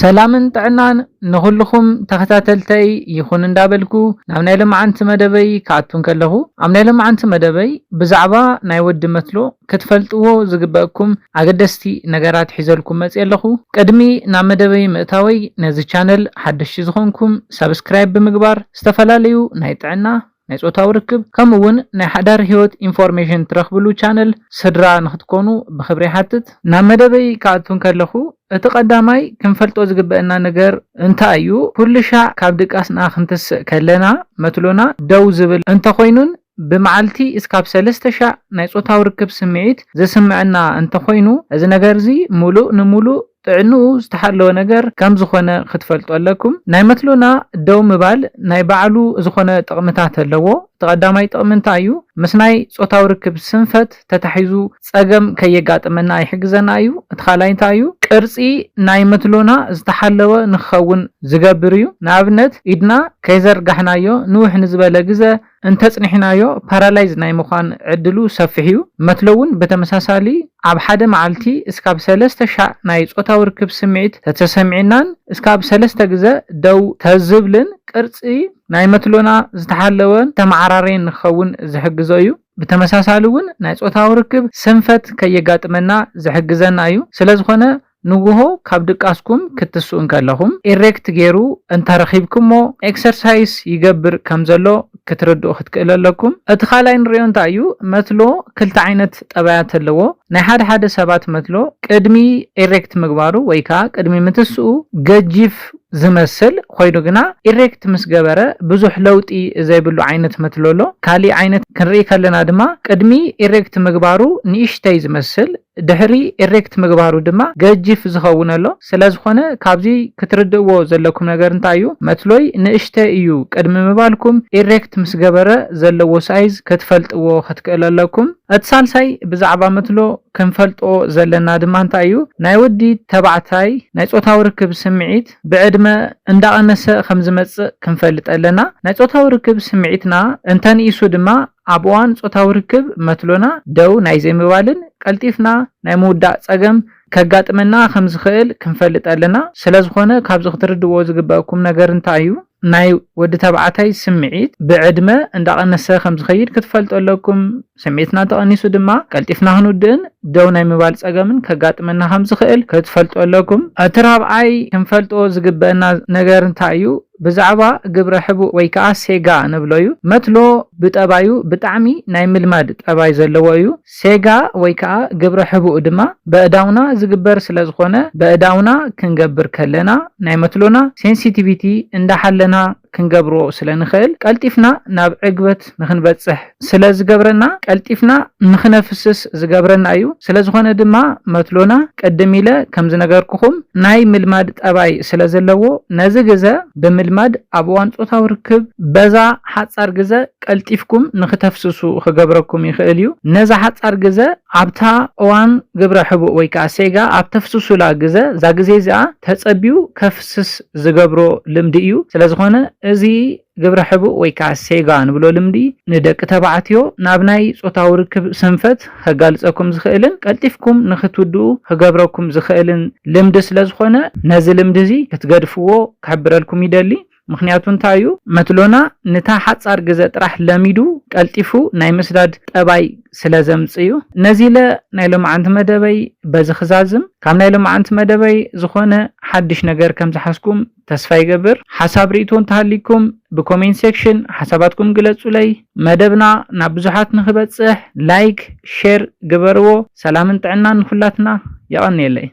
ሰላምን ጥዕናን ንኹልኹም ተኸታተልተይ ይኹን እንዳበልኩ፣ ናብ ናይ ሎማዓንቲ መደበይ ክኣቱ እንከለኹ፣ ኣብ ናይ ሎማዓንቲ መደበይ ብዛዕባ ናይ ወዲ መትሎ ክትፈልጥዎ ዝግበእኩም ኣገደስቲ ነገራት ሒዘልኩም መፅየ ኣለኹ። ቅድሚ ናብ መደበይ ምእታወይ፣ ነዚ ቻነል ሓደሽቲ ዝኾንኩም ሳብስክራይብ ብምግባር፣ ዝተፈላለዩ ናይ ጥዕና፣ ናይ ጾታዊ ርክብ፣ ከምኡ እውን ናይ ሓዳር ህይወት ኢንፎርሜሽን ትረኽብሉ ቻነል ስድራ ንኽትኮኑ ብኽብሪ ይሓትት። ናብ መደበይ ክኣቱ እንከለኹ፣ እቲ ቀዳማይ ክንፈልጦ ዝግበአና ነገር እንታይ እዩ? ኩሉ ሻዕ ካብ ድቃስና ክንትስእ ከለና፣ መትሎና ደው ዝብል እንተኾይኑን ብመዓልቲ እስካብ ሰለስተ ሻዕ ናይ ጾታዊ ርክብ ስምዒት ዝስምዐና እንተኾይኑ፣ እዚ ነገር እዚ ሙሉእ ንሙሉእ ጥዕንኡ ዝተሓለወ ነገር ከም ዝኾነ ክትፈልጡ ኣለኩም። ናይ መትሎና ደው ምባል ናይ ባዕሉ ዝኾነ ጥቕምታት ኣለዎ። እቲ ቀዳማይ ጥቕሚ እንታይ እዩ? ምስ ናይ ጾታዊ ርክብ ስንፈት ተታሒዙ ጸገም ከየጋጥመና ይሕግዘና እዩ። እቲ ካልኣይ እንታይ እዩ? ቅርጺ ናይ መትሎና ዝተሓለወ ንክኸውን ዝገብር እዩ። ንኣብነት፣ ኢድና ከይዘርጋሕናዮ ንውሕ ንዝበለ ግዘ እንተጽኒሕናዮ፣ ፓራላይዝ ናይ ምዃን ዕድሉ ሰፊሕ እዩ። መትሎ እውን ብተመሳሳሊ፣ ኣብ ሓደ መዓልቲ እስካብ ሰለስተ ሻዕ ናይ ጾታዊ ርክብ ስምዒት ተተሰሚዕናን እስካብ ሰለስተ ግዘ ደው ተዝብልን፣ ቅርጺ ናይ መትሎና ዝተሓለወን ተመዓራረየን ንክኸውን ዝሕግዞ እዩ። ብተመሳሳሊ እውን ናይ ጾታዊ ርክብ ስንፈት ከየጋጥመና ዝሕግዘና እዩ። ስለ ዝኾነ ንግሆ ካብ ድቃስኩም ክትስኡ እንከለኹም፣ ኢሬክት ገይሩ እንተረኺብኩሞ፣ ኤክሰርሳይስ ይገብር ከም ዘሎ ክትርድኡ ክትክእሉ ኣለኩም። እቲ ካልኣይ ንሪኦ እንታይ እዩ? መትሎ ክልተ ዓይነት ጠባያት ኣለዎ። ናይ ሓደ ሓደ ሰባት መትሎ ቅድሚ ኢሬክት ምግባሩ ወይ ከዓ ቅድሚ ምትስኡ ገጂፍ ዝመስል ኮይኑ ግና፣ ኢሬክት ምስ ገበረ ብዙሕ ለውጢ ዘይብሉ ዓይነት መትሎ ኣሎ። ካሊእ ዓይነት ክንርኢ ከለና ድማ፣ ቅድሚ ኢሬክት ምግባሩ ንእሽተይ ዝመስል፣ ድሕሪ ኢሬክት ምግባሩ ድማ ገጂፍ ዝኸውን ኣሎ። ስለ ዝኾነ፣ ካብዚ ክትርድእዎ ዘለኩም ነገር እንታይ እዩ? መትሎይ ንእሽተይ እዩ ቅድሚ ምባልኩም፣ ኢሬክት ምስ ገበረ ዘለዎ ሳይዝ ክትፈልጥዎ ክትክእሉ ኣለኩም። እቲ ሳልሳይ ብዛዕባ መትሎ ክንፈልጦ ዘለና ድማ እንታይ እዩ? ናይ ወዲ ተባዕታይ ናይ ጾታዊ ርክብ ስምዒት ብዕድመ እንዳቐነሰ ከም ዝመጽእ ክንፈልጥ ኣለና። ናይ ጾታዊ ርክብ ስምዒትና እንተንኢሱ ድማ፣ ኣብ እዋን ጾታዊ ርክብ መትሎና ደው ናይ ዘይምባልን ቀልጢፍና ናይ ምውዳእ ጸገም ከጋጥመና ከም ዝኽእል ክንፈልጥ ኣለና። ስለ ዝኾነ፣ ካብዚ ክትርድእዎ ዝግበእኩም ነገር እንታይ እዩ? ናይ ወዲ ተባዕታይ ስምዒት ብዕድመ እንዳቐነሰ ከም ዝኸይድ ክትፈልጡ ኣለኩም። ስምዒትና ተቐኒሱ ድማ ቀልጢፍና ክንውድእን ደው ናይ ምባል ጸገምን ከጋጥመና ከም ዝኽእል ክትፈልጡ ኣለኩም። እቲ ራብዓይ ክንፈልጦ ዝግበአና ነገር እንታይ እዩ? ብዛዕባ ግብረ ሕቡእ ወይ ከዓ ሴጋ ንብሎ እዩ። መትሎ ብጠባዩ ብጣዕሚ ናይ ምልማድ ጠባይ ዘለዎ እዩ። ሴጋ ወይ ከዓ ግብረ ሕቡእ ድማ በእዳውና ዝግበር ስለ ዝኾነ፣ በእዳውና ክንገብር ከለና ናይ መትሎና ሴንሲቲቪቲ እንዳሓለና ክንገብሮ ስለ ንኽእል፣ ቀልጢፍና ናብ ዕግበት ንኽንበጽሕ ስለ ዝገብረና፣ ቀልጢፍና ንኽነፍስስ ዝገብረና እዩ። ስለ ዝኾነ ድማ መትሎና፣ ቅድም ኢለ ከም ዝነገርኩኹም፣ ናይ ምልማድ ጠባይ ስለ ዘለዎ፣ ነዚ ግዘ ብምልማድ ኣብ እዋን ጾታዊ ርክብ በዛ ሓጻር ግዘ ቀልጢፍኩም ንኽተፍስሱ ክገብረኩም ይኽእል እዩ። ነዛ ሓጻር ግዘ ኣብታ እዋን ግብረ ሕቡእ ወይ ከዓ ሴጋ ኣብ ተፍስሱላ ግዘ፣ እዛ ግዜ እዚኣ ተጸቢዩ ከፍስስ ዝገብሮ ልምዲ እዩ። ስለ ዝኾነ፣ እዚ ግብረ ሕቡእ ወይ ከዓ ሴጋ ንብሎ ልምዲ ንደቂ ተባዕትዮ ናብ ናይ ጾታዊ ርክብ ስንፈት ከጋልጸኩም ዝኽእልን ቀልጢፍኩም ንኽትውድኡ ክገብረኩም ዝኽእልን ልምዲ ስለ ዝኾነ፣ ነዚ ልምዲ እዚ ክትገድፍዎ ክሕብረልኩም ይደሊ። ምኽንያቱ እንታይ እዩ? መትሎና ንታ ሓጻር ግዘ ጥራሕ ለሚዱ ቀልጢፉ ናይ ምስዳድ ጠባይ ስለ ዘምጽእ እዩ። ነዚ ኢለ ናይ ሎማዓንቲ መደበይ በዚ ክዛዝም። ካብ ናይ ሎማዓንቲ መደበይ ዝኾነ ሓድሽ ነገር ከም ዝሓዝኩም ተስፋ ይገብር። ሓሳብ ርእይቶ እንተሃሊኩም ብኮሜንት ሴክሽን ሓሳባትኩም ግለጹለይ። መደብና ናብ ብዙሓት ንኽበጽሕ ላይክ፣ ሼር ግበርዎ። ሰላምን ጥዕናን ንኹላትና። የቐንየለይ።